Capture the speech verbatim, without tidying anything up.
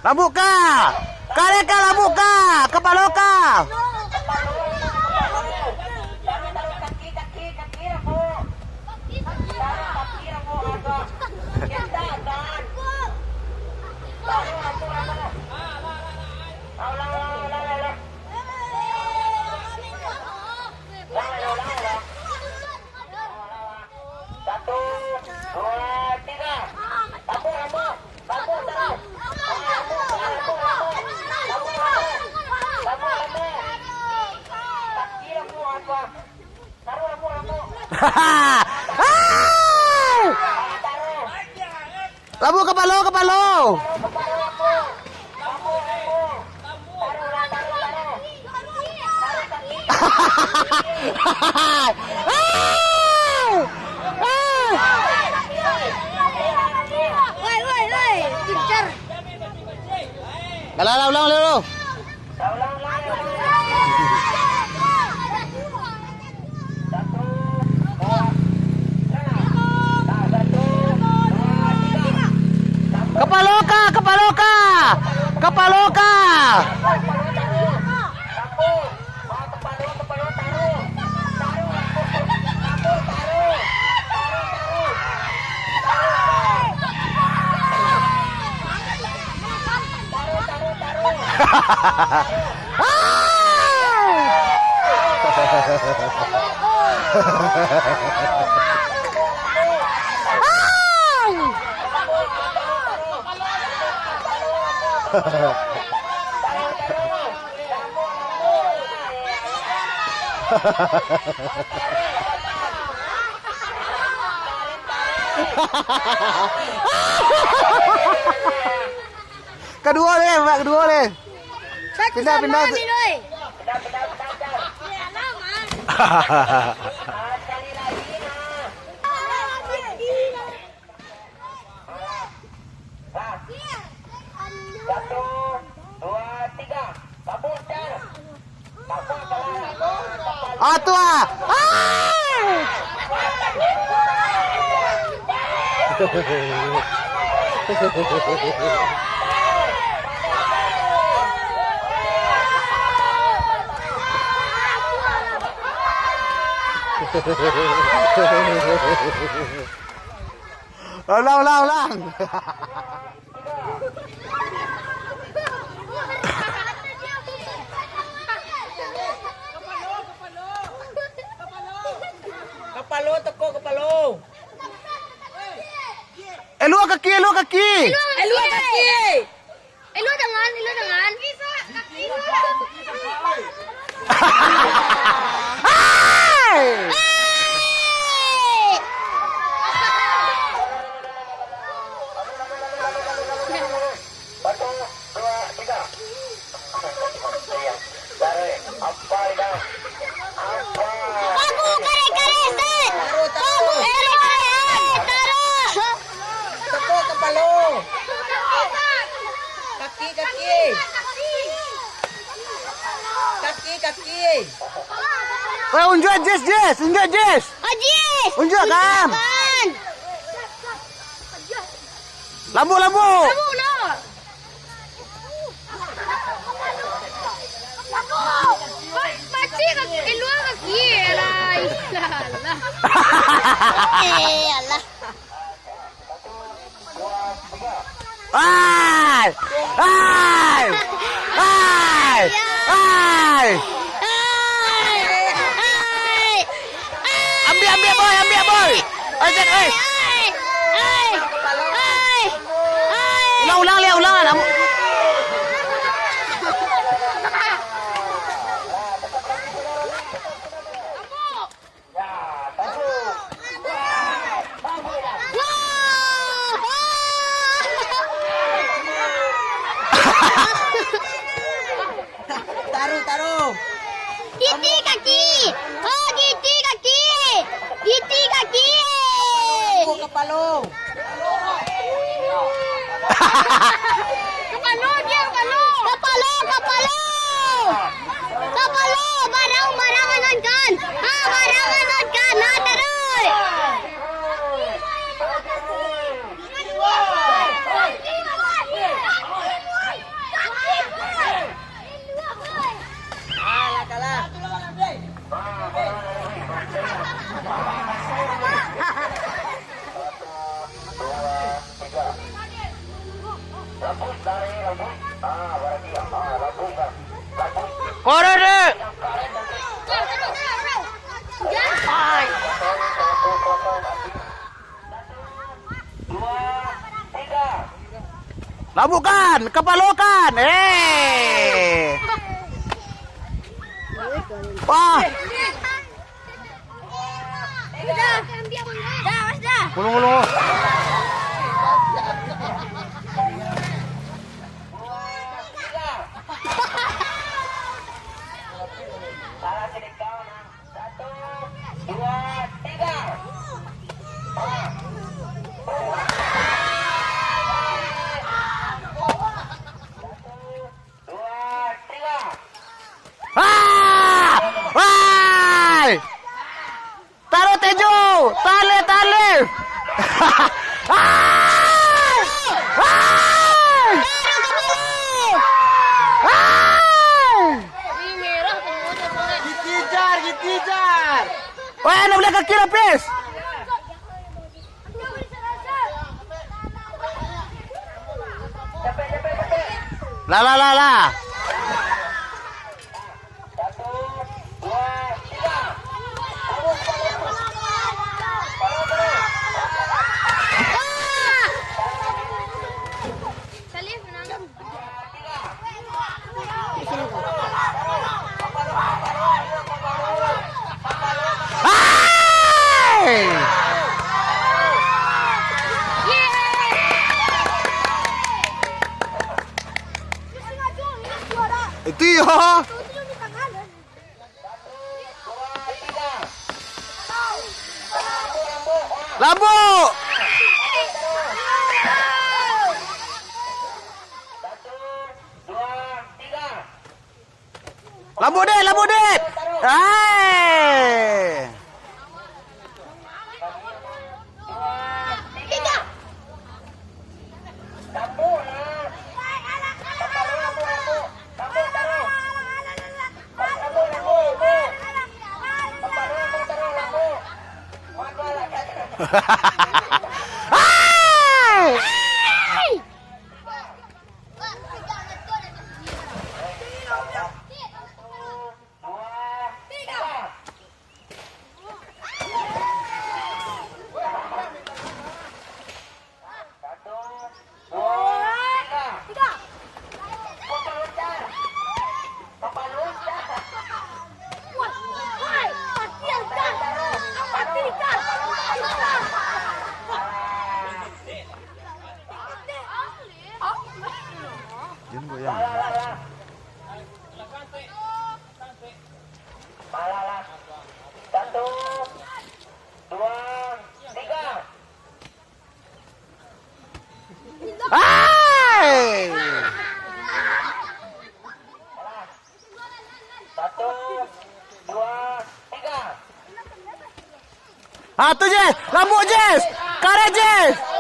Lambuak ka! Kareh ka, lambuak ka! Kapalo ka! Satu, dua, tiga. Lambuak, lambuak. Lambuak taruih. Lambuak, lambuak, lambuak. Lambuak, lambuak. Lambuak, lambuak. Kaki lambuak, lambuak. Taruih, lambuak, lambuak. Taruih. Lambuak kapalo, kapalo. Woi, woi, woi, pincar. Alah, alah, ulang, ulang, ulang. Kapalo ka, kapalo ka, kapalo ka. Kaduo deh, Mak, kaduo deh. Pindah, pindah. Satu, dua, tiga. Lambuak, Jar. Ah, tu ah. Ah! Ulang, ulang, ulang. Kapalo, teko kapalo. Elua kaki, elua kaki. Elua kaki. Elua tangan, elua tangan. Hai! Satu, dua, tiga. Tarik, ampai dah. Ampai. Pagu kareh-kareh, Ustaz. Pagu kareh-kareh, taruh. Tepuk kapalo. Kaki, kaki. Kaki, kaki. Eh, unjuak Jis, Jis, unjuak Jis. Oh, Jis. Unjuak kan? Unjuak. Lambuak, lambuak. Lambuak, lambuak. Pacik kaki, eh, lua kaki, eh, alah, alah. Eh, alah. Hai! Hai! Hai! Hai! Ambiak, ambiak, boy, ambiak, boy. Oi, Jan, oi. Ulang, ulang, liak, ulang, anak. Taruh, taruh. Giti kaki. Oh, giti kaki. Giti kaki. Kapalo. Kapalo dia, kapalo. Kapalo, kapalo. Kapalo, barang, barang anonkan. Ha, barang anonkan. Ha, taruih. Korek dek. Labukan, kapalokan. Eh. Wah. Udah. Dah, Mas, dah. Ulang, ulang. Satu, dua, tiga. Satu, dua, tiga. Ah! Wai! Taruh tejo! Taleh, taleh! Ah! Ah! Ah! Dikejar, dikejar! Weh, nak boleh kaki lapis! Lah, lah, lah, lah! Hai! Itu yo. Lambok! Lambok, Dek! Lambok, Dek! Hai! Jin goyang. Satu, dua, tiga. Hai! Satu, dua, tiga. Ah, tu, Jess! Lambok, Jess! Kareh, Jess!